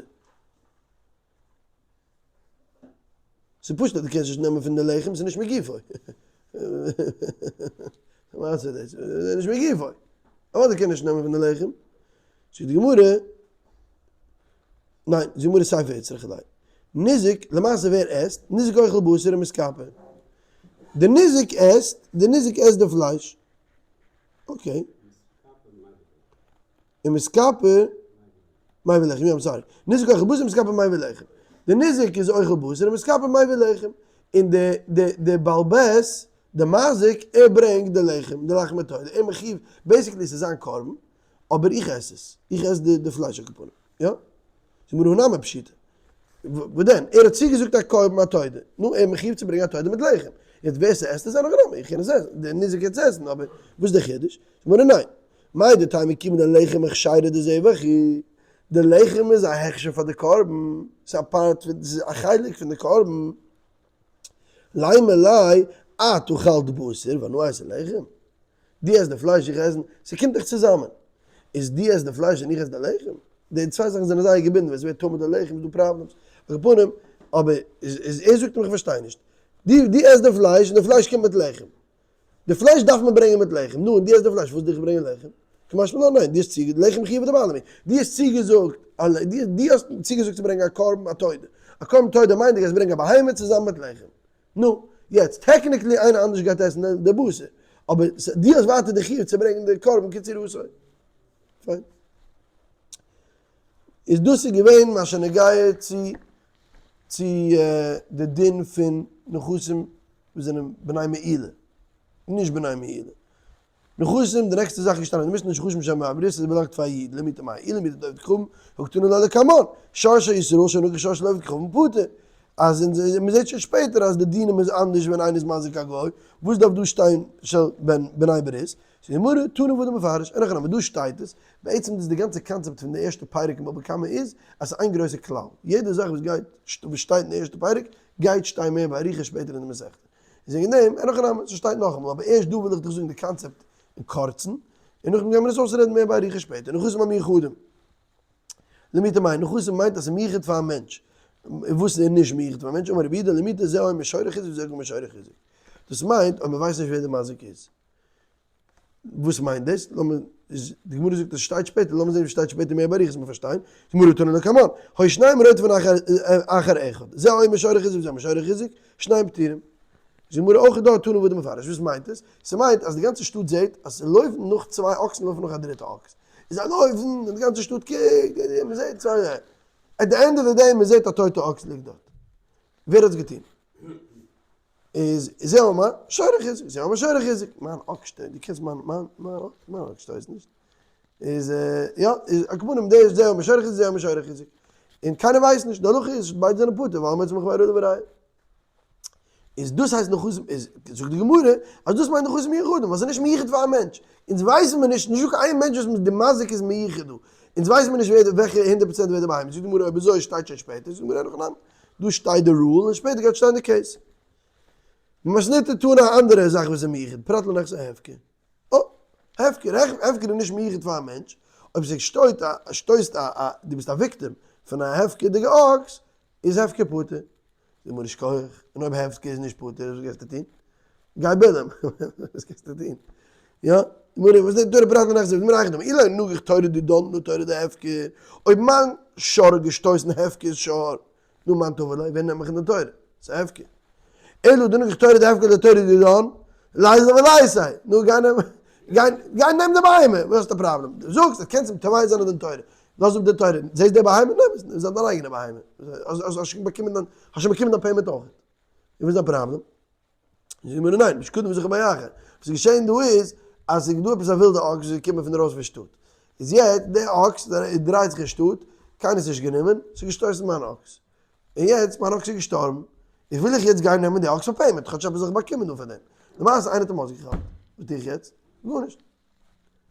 ס'איז פשוט אז דו קענסט נישט נעמען פון די לחם, ס'איז נישט מגופו. מה זה דאס? ס'איז נישט מגופו. אוודאי קען נישט נעמען פון די לחם. זאגט די גמרא, ניין, זאגט די גמרא סיפא איצטריכא ליה. ניזק, למעשה ווער עסט? ניזק אוכל בשר ומתכפר. די ניזק עסט, די ניזק עסט די פלייש. okay. ומתכפר מביא לחם, יא I'm sorry, ניזק אוכל בשר ומתכפר מביא לחם, די ניזק איז אוכל בשר ומתכפר מביא לחם, און די די די בעל בית, די מזיק, ער ברענגט די לחם, די לחמי תודה, ער מחיוב, basically ס'איז זיין קרבן, אבער איך עס עס, איך עס די די פלייש על כל פנים, יא? זאגט מיר הא נמי פשיטא, וואס דען, ער האט צוגעזאגט א קרבן א תודה, נו ער איז מחיוב צו ברענגען א תודה מיט לחם, יעצט ווער ס'עסט עס אין הכי נמי, איך קען עס עסן, די ניזק קען עס עסן, אבער וואס איז די חידוש? זאגט מיר ניין, מהו דתימא כיון דלחם הכשרא דזבח הוא, די לחם איז א הכשר פאר די קרבן, ס'איז א part פון, ס'איז א חלק פון די קרבן, לימא ליה את אכלת בשר ואנא אייתי לחם, דו עסט די פלייש איך עס, ס'קומט דאך צוזאמען, איז דו עסט די פלייש און איך עס די לחם, די צוויי זאכן זענען זייער געבינדן, ווען ס'ווערט טמא די לחם איז דא problems, על כל פנים, אבער איז ער זאגט אים איך פארשטיי נישט, דו דו עסט די פלייש און די פלייש קומט מיט לחם, די פלייש דארף מען ברענגען מיט לחם, נו און דו עסט די פלייש פארוואס דארף איך ברענגען לחם? קמשמע לן ניין, דו האסט צוגעזאגט, לחם חיובא דבעלים, דו האסט צוגעזאגט, דו האסט צוגעזאגט צו ברענגען א קרבן א תודה, א קרבן תודה מיינט דו גייסט ברענגען א בהמה צוזאמען מיט לחם, נו, יעצט, technically איינער אנדערש גייט עסן די בשר, אבער דו האסט ווייטער די חיוב צו ברענגען די קרבן כצורתו. פיין. איז דאס איז געווען מה שנוגע צו צו די דין פון נכסים וואס זענען בני מעילה, נישט בני מעילה. נכסים, די נעקסטע זאך איז געשטאנען אין די משנה נכסים שהם בני ברית, עס באלאנגט פאר א איד, למעוטי מאי, אילו למעוטי דעובד כוכבים, הא קתני לה לקמן, שור של ישראל שנגח שור של עובד כוכבים פטור. אז אונז, מען זעט שוין שפעטער אז די דינים איז אנדערש ווען איינער איז מזיק א גוי, וואס דארף דא שטיין של בן בני ברית? זאגט די גמרא, תנא והדר מפרש, אין הכי נמי, דא שטייט עס, בעצם דאס איז די גאנצע קאנצעפט פון די ערשטע פרק אין בבא קמא איז, אז ס'איז איין גרויסע כלל, יעדע זאך וואס גייט, וואס שטייט אין די ערשטע פרק, גייט שטיין מער באריכות שפעטער אין די מסכתא. איז וועגן דעם, אין הכי נמי, ס'שטייט נאכאמאל, אבער ערשט דא וויל איך דיך זאגן די קאנצעפט אין קורצן, און נאכדעם גיימיר עס אויסרעדן מער באריכות שפעטער. נכסים המיוחדים. למעוטי מאי, נכסים מיינט אז ס'איז מיוחד פאר א מענטש. וואס איז נישט מיוחד פאר מענטש, אמר רבי יהודה למעוטי זה אומר שורו חזק וזה אומר שורו חזק. דאס מיינט אויב מען ווייסט נישט ווער די מזיק איז. וואס מיינט דאס? לאמיר, די גמרא זאגט עס שטייט שפעטער, לאמיר זען ווי שטייט שפעטער מער באריכות מיר פארשטיין. גמרא תנא לקמן, היו שניים רודפין אחר אחד, זה אומר שורו חזק וזה אומר שורו חזק, שניהם פטורים. זאגט די גמרא אויך דארט תנא וואס די מפרש, וואס מיינט עס? ס'מיינט אז די גאנצע שטאט זעט אז ס'לויפן נאך צוויי אקסן לויפן נאך א דריטע אקס. און זיי לויפן און די גאנצע שטאט קוקט און מ'זעט צוויי at the end of the day מ'זעט א טויטע אקס ליגט דארט. ווער האט עס געטון? איז זה אומר שורו חזק, זה אומר שורו חזק, מיין אקס שטויסט, דו קענסט מיין מיין מיין אקס, מיין אקס שטויסט נישט. איז יא, איז על כל פנים דער איז זה אומר שורו חזק, זה אומר שורו חזק. און קיינער ווייסט נישט, די הלכה איז ביידע זענען פטור, ווייל מ'האט זיך מחמיר אדער וראיה. איז דאס הייסט נכסים, איז זאגט די גמרא אז דאס מיינט נכסים מיוחדים, ווייל ס'איז נישט מיוחד פאר א מענטש. אונז ווייסן מיר נישט, נישטא קיין איין מענטש וואס די מזיק איז מיוחד דא. אונז ווייסן מיר נישט ווער וועלכע הונדערט פראצענט ווער די בהמה איז. זאגט די גמרא אויב אזוי שטייט שוין שפעטער, זאגט די גמרא אין הכי נמי, דא שטייט די rule און שפעטער גייט שטיין די case. במתניתא תנא א אנדערע זאך וואס איז מיוחד, פרט לנכסי הפקר. אה, הפקר, הפקר איז נישט מיוחד פאר א מענטש, אויב ס'שטויט א, שטויסט א, א, דו ביסט א victim פון א הפקר'דיגע אקס, איז הפקר פטור. די גמרא שכוח, און אויב הפקר איז נישט פטור, וואס גייסטו טון? גיי בילען, וואס גייסטו טון? יא, גמרא, וואס די תורה פרט לנכסי, גמרא היכי דמי, אי לא נגח תורא דידן הא תורא דהפקר, אויב מיין שור האט געשטויסן הפקר'ס שור, נו מאן תבע ליה, ווער נעמט מיך אין די תורה? ס'איז הפקר. אלא דנגח תורא דהפקר לתורא דידן, ליזיל וליתי, נו גיי נעם, גיי, גיי נעם די בהמה, וואס איז די פראבלעם? דו זאגסט אז קענסט אים תובע זיין אין דין תורה, לאז אפ די תורה, זעסט די בהמה? נעם עס, נעם זיין דיין אייגענע בהמה, האסט שוין באקומען דיין, האסט שוין באקומען דיין payment אויך. און וואס איז דיין פראבלעם? זאגט די גמרא ניין, בשקדים זכו ביחד. וואס איז געשען דא איז, אז ס'איז דא עפעס א ווילדע אקס וואס איז געקומען פון דרויסן פון שטאט. איז יעצט, די אקס דרייט זיך אין שטאט, קיינער האט עס נישט גענומען, ס'איז געשטויסן מיין אקס. און יעצט, מיין אקס איז געשטארבן, איך וויל איך יעצט גיין נעמען די אקס פאר payment, כאטש עפעס זאל איך באקומען דא פאר דעם. למעשה איינער האט אים אויסגעכאפט. וואס טו איך יעצט? גארנישט.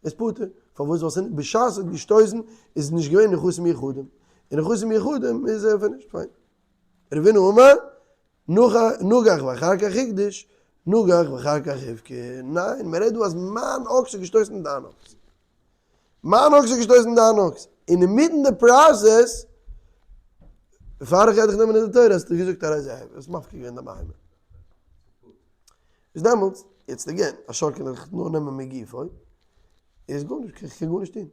איז פטור. פארוואס? ווייל ס'איז בשעת ס'האט געשטויסן איז נישט געווען נכסים מיוחדים. און נכסים מיוחדים איז ער finished. פיין. רבינא אמר, נגח ואחר כך הקדיש, נגח ואחר כך הפקיר. ניין, מען רעדט דא אז מיין אקס האט געשטויסן דיין אקס. מיין אקס האט געשטויסן דיין אקס. און אינמיטן די process, פאר איך גיי דיך נעמען אין די תורה האסטו געזאגט הרי זה הפקר, האסט מפקיר געווען די בהמה. איז דעמאלטס, יעצט again, א שור קען איך נאר נעמען מגופו, איז גארנישט, איך קען גארנישט טון.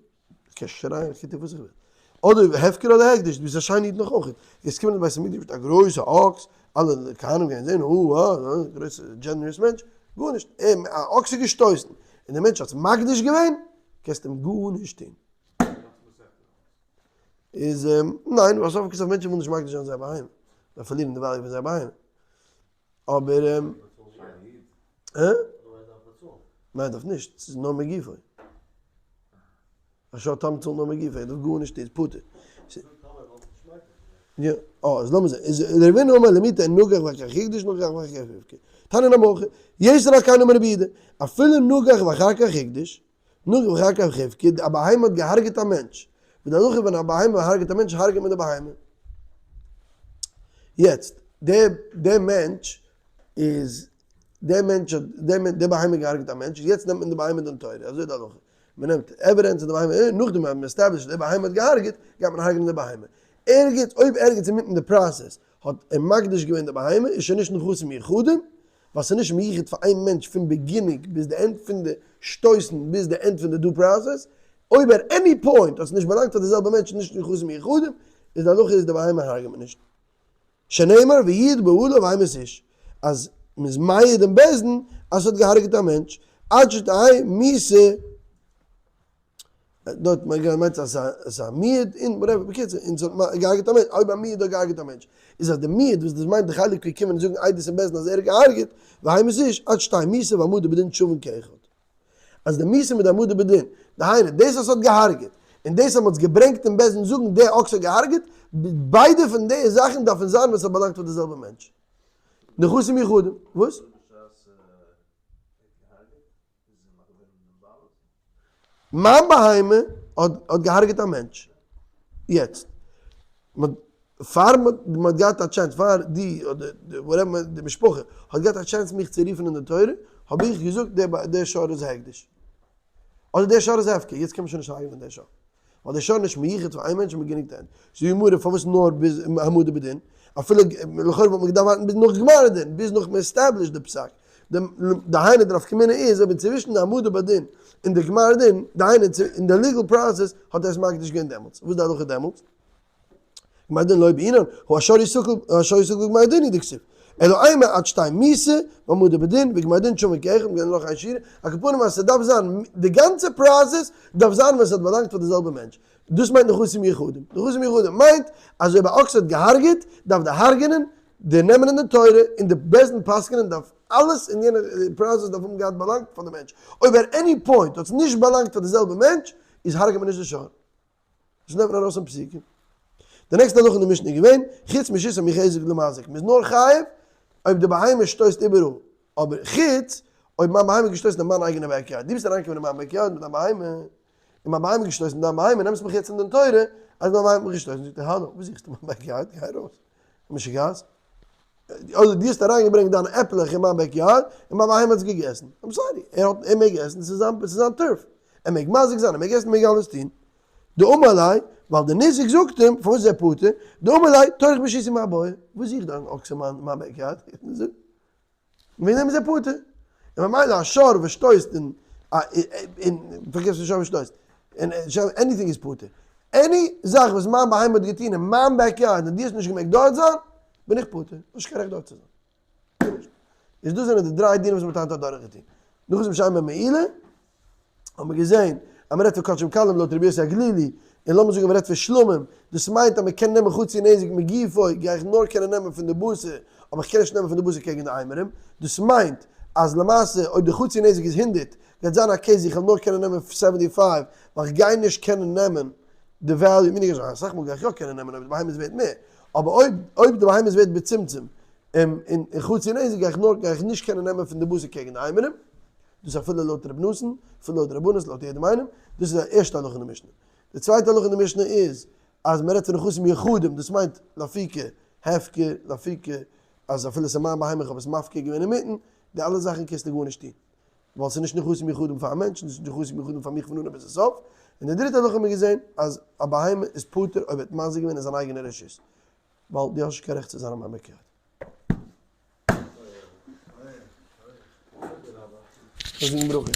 איך קען שרייען, איך קען טון וואס איך וויל. אדער הפקר אדער הקדש, דו ביסט א שיינע איד נאך אויך. גייסט קומען אין בית המקדש מיט א גרויסע אקס, אלע כהנים גייען זען, או אה, גרויסע generous מענטש. גארנישט, א אקס איז געשטויסן, און דער מענטש האט עס מקדיש געווען, קענסט אים גארנישט טון. איז ניין, ווייל סוף כל סוף מענטשן ווילן נישט מקדיש זיין זייער בהמה, זיי פארלירן די value פון זייער בהמה. אבער הא? ניין דארף נישט, ס'איז נאר מגופו. א שור תם צאלט נאר מגופו, ער דארף גארנישט איז פטור. יא, אה, אז לאמיר זען, איז רבינא אמר למעוטי נגח ואחר כך הקדיש נגח ואחר כך הפקיר. תניא נמי הכי, יתר על כן אמר רבי יהודה, אפילו נגח ואחר כך הקדיש, נגח ואחר כך הפקיר, א בהמה האט געהארגעט א מענטש. ווי די הלכה ווען א בהמה הארגעט א מענטש הארגעט מען די בהמה. יעצט, דער מענטש איז, דער מענטש האט, דער בהמה האט געהארגעט א מענטש, יעצט נעמט מען די בהמה דין תורה, אזוי איז די הלכה. מען נעמט evidence און די בהמה, און נאכדעם ווען מען establish ט די בהמה האט געהארגעט, גייט מען הארגענען די בהמה. ערגעץ, אויב ערגעץ אינמיטן די process האט ער מקדיש געווען די בהמה, איז שוין נישט נכסים מיוחדים, ווייל ס'איז נישט מיוחד פאר איין מענטש פון beginning ביז די end פון די שטויסן ביז די end פון די due process, אויב at any point האט עס נישט באלאנגט פאר די זעלבע מענטש נישט נכסים מיוחדים, איז די הלכה איז די בהמה הרג'ט מען נישט. שנאמר ויעיד בעליו והמית איש, אז מ'איז מעיד אין בית דין אז ס'האט געהארגעט א מענטש, עד שתהא מיתה דארט מיינט אז ס'איז א מועד און whatever, בקיצור, און ס'האט געהארגעט א מענטש, אויב א מועד האט געהארגעט א מענטש, איז אז די מועד וואס דאס מיינט די חלק פון קומען און זאגן עדות אין בית דין אז ער האט געהארגעט, והמית איש, עד שתהא מיתה והעמדה בדין שווין כאחד. אז די מיתה מיט די העמדה בדין, דהיינו דאס אז ס'האט געהארגעט, און דאס אז מ'האט עס געברענגט אין בית דין זאגן דער אקס האט געהארגעט, ביידע פון די זאכן דארפן זיין ווען ס'האט באלאנגט פאר די זעלבע מענטש. נכסים מיוחדים. וואס? מיין בהמה האט געהארגעט א מענטש. יעצט, פאר מען האט געהאט א chance, פאר די אדער whatever די משפחה האט געהאט א chance מיך צו רופן אין די תורה, האב איך געזאגט דער שור איז הקדש. אדער דער שור איז הפקר, יעצט קען מען שוין נישט הרג'נען דער שור. ווייל דער שור איז נישט מיוחד פאר איין מענטש און מיט גענוג הענט. זאגט די גמרא פארוואס נאר ביז העמדה בדין? אפילו לכאורה וואלט מען געדארפט ווארטן ביז נאך גמר הדין, ביז נאך מען establish ט די פסק. דהיינו די נפקא מינה איז אויב אינצווישן די העמדה בדין און די גמר הדין, דהיינו אין די legal process האט ער עס מקדיש געווען דעמאלטס. וואס איז די הלכה דעמאלטס? גמר דין לא בעינן, הא השור יסקל, השור יסקל גמר דין הוא דכתיב. אלא אימא עד שתהא מיתה, והעמדה בדין, וגמר דין תשובה כאחד, מ'גייט נאך איין שורה, על כל פנים אז ס'דארף זיין, די גאנצע process דארף זיין ווען ס'האט באלאנגט פאר די זעלבע מענטש. דאס מיינט נכסים מיוחדים. נכסים מיוחדים מיינט אז אויב א אקס האט געהארגעט, דארף די הארגענען, די נעמען אין די תורה, און די בית דין פסק'נען דארף אלעס אין יענע process דארף האבן געהאט באלאנגט פאר די מענטש. אויב at any point האט עס נישט באלאנגט פאר די זעלבע מענטש, איז הרג'עט מען נישט די שור. דאס נעמט מען ארויס אין פסוקים. די נעקסטע הלכה אין די משנה איז געווען, חוץ מרשות המיוחסת למזיק, מ'איז נאר חייב אויב די בהמה שטויסט איבעראל, אבער חוץ אויב מיין בהמה האט געשטויסן אין מיין אייגענע backyard, דו ביסט אריינגעקומען אין מיין backyard מיט דיין בהמה, און מיין בהמה האט געשטויסן אין דיין בהמה, נעמסט מיך יעצט אין דין תורה אז מיין בהמה האט מיך געשטויסן, זאגט ער, האלא, וואס זוכסטו אין מיין backyard, גיי ארויס, משוגעת. אדער דו האסט אריינגעברענגט דיינע עפלעך אין מיין backyard און מיין בהמה האט עס געגעסן. I'm sorry, ער האט, ער מעג עסן, ס'איז זיין, ס'איז זיין turf. ער מעג מזיק זיין, ער מעג עסן, ער מעג אלעס טון. דאמר ליה, ווייל די ניזק זאגט אים, פארוואס איז ער פטור? דאמר ליה, טורח ברשותי מאי בעי, וואס זוכט דיין אקס אין מיין מיין backyard? וועגן דעם איז ער פטור. און ממילא א שור וואס שטויסט אין א אין פארגעס נישט שור וואס שטויסט אין anything איז פטור. any זאך וואס מיין בהמה האט געטון אין מיין backyard און דו האסט נישט געמעגט דארט זיין, בין איך פטור. האסט נישט קיין רעכט דארט צו זיין. איז דאס זענען די דריי דינים וואס מ'האט היינט אדורכגעטון. נאך דעם שאין בהם מעילה, האט מען געזען אז מ'רעדט פון קדשים קלים לויט רבי יוסי הגלילי, און לאמיר זאגן מ'רעדט פון שלמים, דאס מיינט אז מ'קען נעמען חצי נזק מגופו, גיי איך נאר קענען נעמען פון די בשר, אבער איך קען נישט נעמען פון די בשר קעגן די אימורים, דאס מיינט אז למעשה אויב די חצי נזק איז 100, גייט זיין א case איך וועל נאר קענען נעמען 75, ווייל איך גיי נישט קענען נעמען די value, מיניג אז אסאך מאל גיי איך יא קענען נעמען אויב די בהמה איז ווערט מער, אבער אויב אויב די בהמה איז ווערט בצמצום, און און חצי נזק גיי איך נאר גיי איך נישט קענען נעמען פון די בשר קעגן די אימורים. דאס איז אפילו לויט רבי נתן, אפילו לויט די רבנות, לויט יעדעם איינעם, דאס איז די ערשטע הלכה אין די משנה. די צווייטע הלכה אין די משנה איז, אז מען רעדט פון נכסים מיוחדים, דאס מיינט לאפוקי הפקר, לאפוקי אז אפילו ס'איז מיין בהמה איך האב עס מפקיר געווען אינמיטן, די אלע זאכן קענסטו גארנישט טון, ווייל ס'איז נישט נכסים מיוחדים פאר א מענטש, און ס'איז נישט נכסים מיוחדים פאר מיך פון אנהייב ביזן סוף. און די דריטע הלכה האט מען געזען, אז א בהמה איז פטור אויב ער האט מזיק געווען אין זיין אייגענע רשות, ווייל דו האסט נישט קיין רעכט צו זיין אין מיין backyard. זאגן ברכה.